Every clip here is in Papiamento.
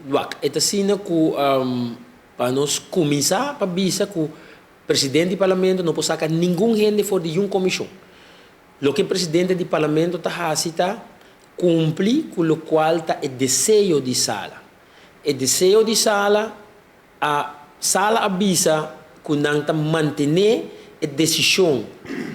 Wak, e ta asina ku pa nos kuminsá pa bisa ku presidente di parlamento no por saka ningun hende for di yun komishon. Loke presidente di parlamento ta hasi ta kumpli ku lokual ta e deseo di sala. E deseo di sala a sala a bisa ku nan ta mantené e desishon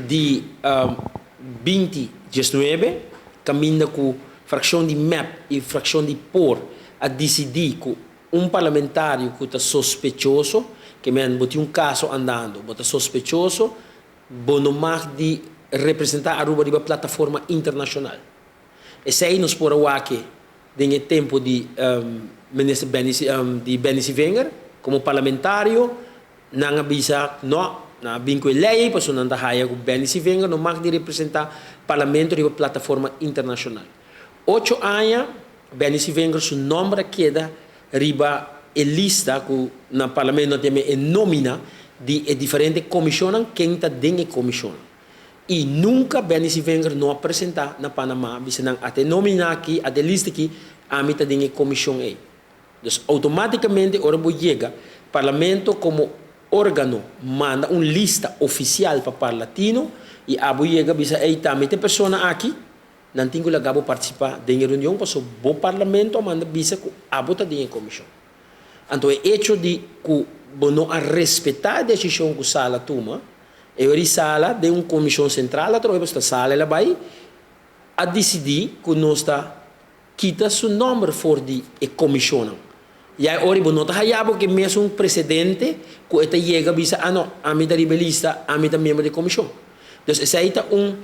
di 2019, kaminda ku frakshon di MEP i frakshon di por a disidí ku un parlamentario ku ta sospechoso, ke men bo tin un kaso andando, bo ta sospechoso, bo no mag di representá Aruba riba plataforma internashonal. Esei nos por a wak den e tempu di minister Benny di Benny Sevinger komo parlamentario. Nan a bisa no, nan a bin ku e lei ei pasobra nan ta haya ku Benny Sevinger no mag di representá parlamento riba plataforma internashonal. 8 aña Benny Sevinger su nòmber a keda riba e lista ku na parlamento nan ta yama e nómina di e diferente komishonnan, ken ta den e komishonnan. I nunka Benny Sevinger no a presentá na Panama bisa nan ata e nómina aki, ata e lista aki, ami ta den e komishon ei. Dus outomátikamente ora bo yega parlamento komo órgano manda un lista ofisial pa Parlatino i abo yega bisa ei tambe ta e persona aki, nan tin ku laga bo partisipá den e reunion pasobra bo parlamento a manda bisa ku abo ta den e komishon. Anto e echo di ku bo no a respetá e desishon ku sala tuma, e ora di sala den un komishon sentral atrobe pasobra ta sala el a bai, a disidí ku nos ta kita su nòmber for di e komishonnan. Ya e ora bo no ta haya bo ku e mesun presedente ku e ta yega bisa, ah no, ami ta riba e lista, ami ta miembro di e komishon. Dus esei ta un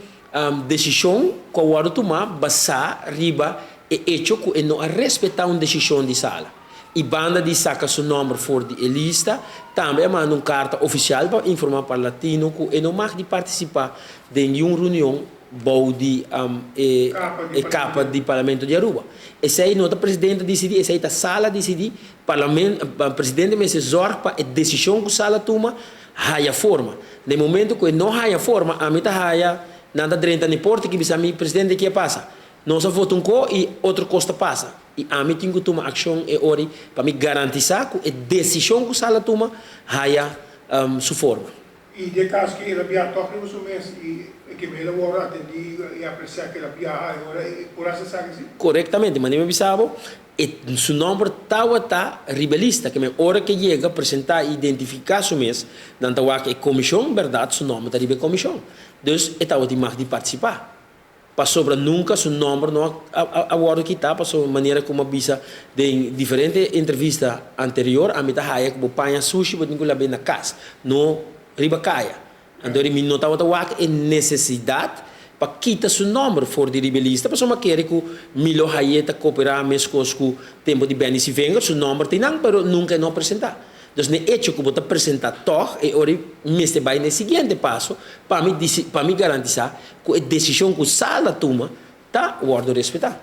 desishon ku a wòrdu tumá basá riba e echo ku e no a respetá un desishon di sala. I banda di saka su nòmber for di e lista, tambe a manda un karta ofisial pa informá Parlatino ku e no mag di partisipá den niun reunion bou di e kapa di Parlamento di Aruba. Esei no ta presidente a disidí, esei ta sala a disidí. Presidente mester zòrg pa e desishon ku sala tuma haya forma. Na e momento ku e no haya forma, ami ta haya nan ta drenta na e porta ki bisa mi, "Presidente, ke a pasa? Nos a vota un ko i otro kos ta pasa." I ami tin ku tuma akshon e ora pa mi garantisá ku e desishon ku sala tuma haya su forma. I den kaso ku el a biaha tòg riba su mes i ke el a wòrdu atendí i apresiá ku el a biaha e ora ei por hasi esaki si? Korektamente, manera mi a bisa bo, e su nòmber tabata riba e lista, ke men ora ke yega presentá i identifiká su mes, nan ta wak e komishon, bèrdat su nòmber ta riba e komishon. Dus e tabatin mag di partisipá. Pasobra nunka su nòmber no a wòrdu kitá, pasobra manera ku mi a bisa den diferente entrevista anterior, ami ta haya ku bo paña sushi bo tin ku lab'é na kas, no riba kaya. Anto mi no tabata wak e nesesidat pa kita su nòmber for di riba e lista, pasobra mi a kere ku mi lo hay'é ta koperá meskos ku tempu di Benny Sevinger, su nòmber tin nan, pero nunka e no a presentá. Dus n'e echo ku bo ta presentá tòg, e ora mester bai n'e siguiente paso pa mi pa mi garantisá ku e desishon ku sala tuma ta wòrdu respetá.